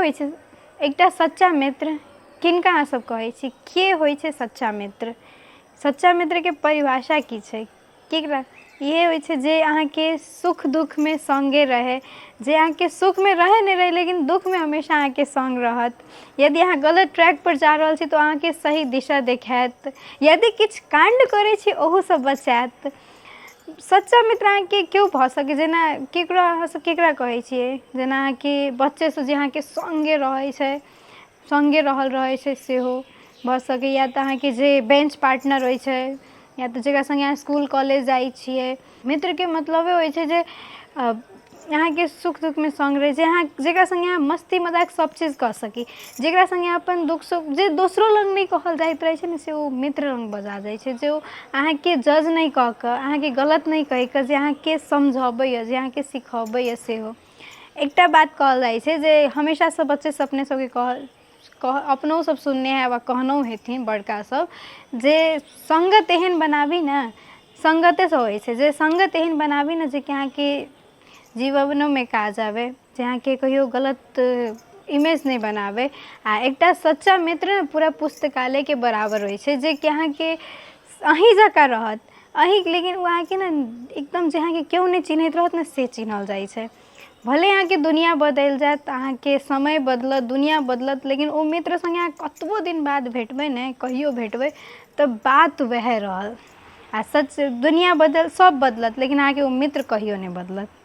होइ छै एकटा सच्चा मित्र किनका अहाँसभ कहै छी के होइ छै सच्चा मित्र सच्चा मित्रके परिभाषा की छै केकरा इएह होइ छै जे अहाँके सुख दुःखमे सङ्गे रहै जे अहाँके सुखमे रहै नहि रहै लेकिन दुःखमे हमेशा अहाँके सङ्ग रहत यदि अहाँ गलत ट्रैकपर जा रहल छी तऽ ओ अहाँके सही दिशा देखायत यदि किछु काण्ड करै छी ओहूसँ बचायत सच्चा मित्र अहाँके केओ भऽ सकैए जेना ककरो अहाँसभ ककरा कहै छियै जेना अहाँके बच्चेसँ जे अहाँके सङ्गे रहै छै सङ्गे रहल रहै छै सेहो भऽ सकैए तऽ अहाँके जे बेंच पार्टनर होइ छै या तऽ जकरा सङ्गे अहाँ इसकुल कॉलेज जाइ छियै मित्रके मतलबे होइ छै जे अहाँके सुख दुःखमे सङ्ग रहै छै अहाँ जकरा सङ्गे अहाँ मस्ती मजाक सभचीज कऽ सकी जकरा सङ्गे अहाँ अपन दुःख सुख जे दोसरो लग नहि कहल जाइत रहै छै ने से ओ मित्र लग बजा जाइ छै जे ओ अहाँके जज नहि कऽ कऽ अहाँके गलत नहि कहि कऽ जे अहाँके समझबैए जे अहाँके सिखबैए सेहो एकटा बात कहल जाइ छै जे हमेशासँ बच्चेसँ अपने सबके कहल कह अपनो सब सुनने हैब आओर कहनौ हेथिन बड़का सब जे सङ्गत एहन बनाबी ने सङ्गतेसँ होइ छै जे सङ्गत एहन बनाबी ने जेकि अहाँके जीवनोमे काज आबै जे अहाँके कहियो गलत इमेज नहि बनाबै आओर एकटा सच्चा मित्र ने पूरा पुस्तकालयके बराबर होइ छै जेकि अहाँके अहीँ जकाँ रहत अहीँ लेकिन ओ अहाँके ने एकदम जे अहाँके केओ नहि चिन्हैत रहत ने से चिन्हल जाइ छै भले अहाँके दुनिआ बदलि जायत अहाँके समय बदलत दुनिआ बदलत लेकिन ओ मित्र सङ्गे अहाँ कतबो दिन बाद भेटबै ने कहियो भेटबै तऽ बात वएह रहल आ सच दुनिआ बदल सब बदलत लेकिन अहाँके ओ मित्र कहियो नहि बदलत।